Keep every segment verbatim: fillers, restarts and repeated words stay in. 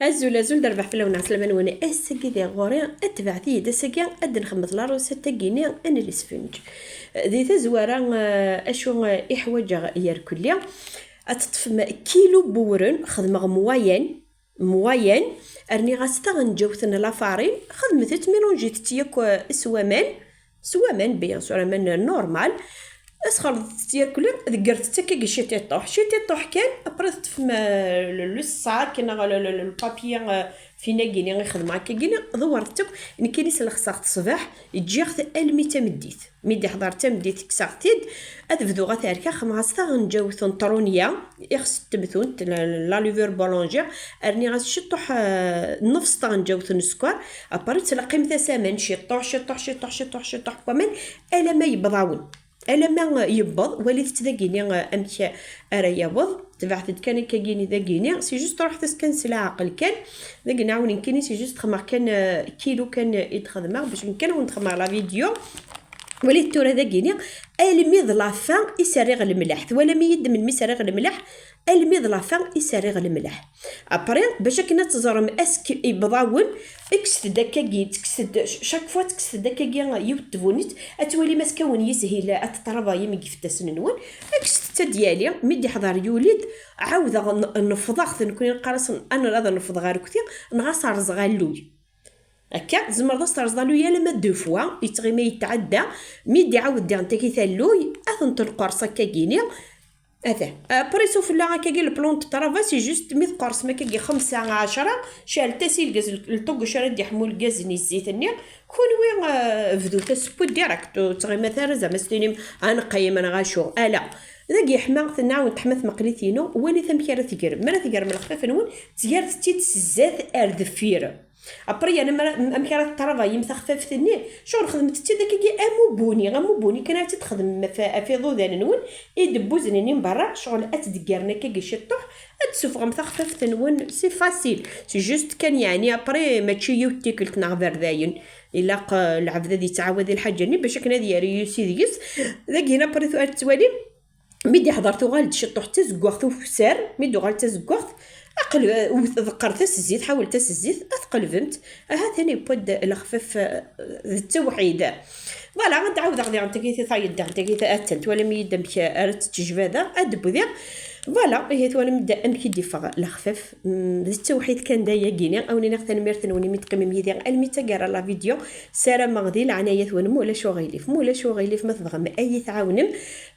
Azul, azul, d rrbeḥ fell-awen, ɛeslama-nwen. Ass-agi di ɣur-i, tebɛet-iyi-d ass-agi ad d-nxemmet la recette-agi-ni n lesfenǧ. Di tazwara, eh, acu, eh, i ḥwaǧeɣ yerkelli? Ad teṭṭfem kilu n wewren, xedmeɣ moyen, moyen, rniɣ-as taɣenǧawt n la farine, xedmet-tt, mélange-it-tt yakk, eh, s waman, s waman, bien sûr, aman normal. Asxelḍet-tt yerkelli, deggret-tt akkagi ciṭiṭuḥ, ciṭiṭuḥ kan, après teṭṭfem, euh, le, le sac, neɣ le, le, le papier, euh, fin-agi-ni i xedmeɣ akkagi-ni, dewwret-tt akk, nekkini slexseɣ-t ṣṣbeḥ, ǧǧiɣ-t almi d tameddit. Mi d-iḥḍer d tameddit, kkseɣ-t-id, ad bduɣ ad t-rkeɣ, xedmeɣ-as taɣenǧawt n trunya, ixes n temtunt, la, la, la levure boulangère, rniɣ-as ciṭuḥ, euh, nnefs taɣenǧawt n sskeṛ, après ttleqqimet-as aman, ciṭuḥ, ciṭuḥ, ciṭuḥ, ciṭuḥ, ciṭuḥ n waman, alamma yewweḍ-awen. Alamma yewweḍ, walit-t dagini, eh, amek ara yaweḍ. Tebɛet-d kan akkagini dagini, c'est juste ruḥet-as kan s leɛqel kan. Dagini ɛawnen kan, c'est juste xedmeɣ kan, eh, kilu kan, eh, i d-xedmeɣ, bac kan awen-d-xedmeɣ la vidéo. Walit tura dagini, almi d la fin i s-rriɣ lemleḥ. Twalam-iyi-d melmi s-rriɣ lemleḥ? Almi d la fin i s-rriɣ lemleḥ. Après, bac akken ad teẓrem amek yewweḍ-awen, kkset-d akkagi, kkset-d, chaque fois kkset-d akkagi yiwet tbunit, ad twalim amek awen yishil ad teṭrabay imi deg ifettasen-nwen, kkset-tt ad d-yali, mi d-iḥḍer yuli-d, ɛawdeɣ n-, nefḍeɣ-t, nekkni neqqar-as n-, ad nefḍeɣ arekti, neɣ ad s-rẓeɣ alluy. Akka, tzemreḍ ad s-terẓeḍ alluy alamma deux fois, yettɣimi yetɛedda, mi d-iɛawed diɣen takit alluy, ad tent-nqers akkagini, Ata, après sufella akkagi le plan de travail, c'est juste mi tqersem akkagi xemsa, ɛecra, ceɛlet-as i lgaz, l-, lṭuguc ara d-iḥmu lgaz-nni, zzit-nni. Kunwi, euh, bdut asewwi direct, ur ttɣimat ara zɛma s tinim ad neqqim neɣ acu. Ala, dagi yeḥma, tenɛawen teḥma tmeqlit-inu, walit amek ara tegrem. Mi ara tegrem lexfaf-nwen, tgerdet-tt-id s zdat ar deffir. Après, yani, mara, amek ara tettravayem taxfaft-nni? Ccɣel xedmet-tt-id akkagi am ubuni, am ubuni kan ara tt-id-txedmem ɣef, ɣef iḍudan-nwen, idebbuzen-nni n berra, ccɣel ad tt-deggren akkagi ciṭṭuḥ, ad d-tessufɣem taxfaft-nwen, c'est facile. C'est juste kan, yani, après, mačči yiwet tikkelt neɣ berdayen. Ilaq, eh, lɛebd ad yettɛawad i lḥaǧa-nni, bac akken ad yerr yusi deg-s. Dagi, après, tu-, ad tettwalim, Mi d-iḥḍer tuɣal-d ciṭuḥ d tazeggaɣt ufessar, mi d-tuɣal d tazeggaɣt, aql-, wet-, ḍeqqret-as zzit, ḥawlet-as zzit, ad tqelbemt. Ahat-in yewwa-d lexfaf, eh, d ttawḥid. Voilà, ad d-ɛawdeɣ diɣen tagi tayeḍ, diɣen tagi attan, twalam-iyi-d amek ara tt-ttejbadeɣ, ad d-wdiɣ. Voilà, ihi twalam-d amek i d-iffeɣ lexfaf. Mm, d ttawḥid kan d ayagi-ni. Awen-iniɣ tanemmirt-nwen imi teqqimem yid-i almi d taggara la vidéo. Ssarameɣ di leɛnaya-twen, ma ulac uɣilif, ma ulac uɣilif, ma tebɣam ad iyi-tɛawnem,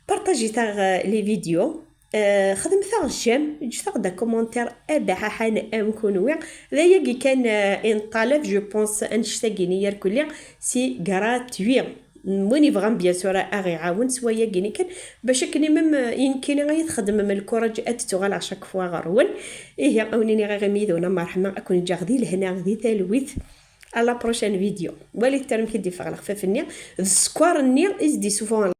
Partagit-aɣ, euh, les vidéos. Euh, xedmet-aɣ j'aime, ǧǧet-aɣ-d commentaire abaḥaḥan am kunwi. D ayagi kan, euh, i neṭṭalab, je pense, annect-agi-ni yerkelli, c'est gratuit. Win yebɣan, bien sûr, ad aɣ-iɛawen s wayagi-ni kan, bac akken même, euh, i nekkini ay txedmem lkuraj ad d-tuɣal à chaque fois ɣer-wen. Ihi, awen-iniɣ aɣimi yid-wen am ṛṛeḥma, ad ken-ǧǧeɣ di lehna, di talwit. À la prochaine vidéo. Walit tura amek i d-iffeɣ lexfaf-nni, d sskeṛ-nni i s-d-isuffɣen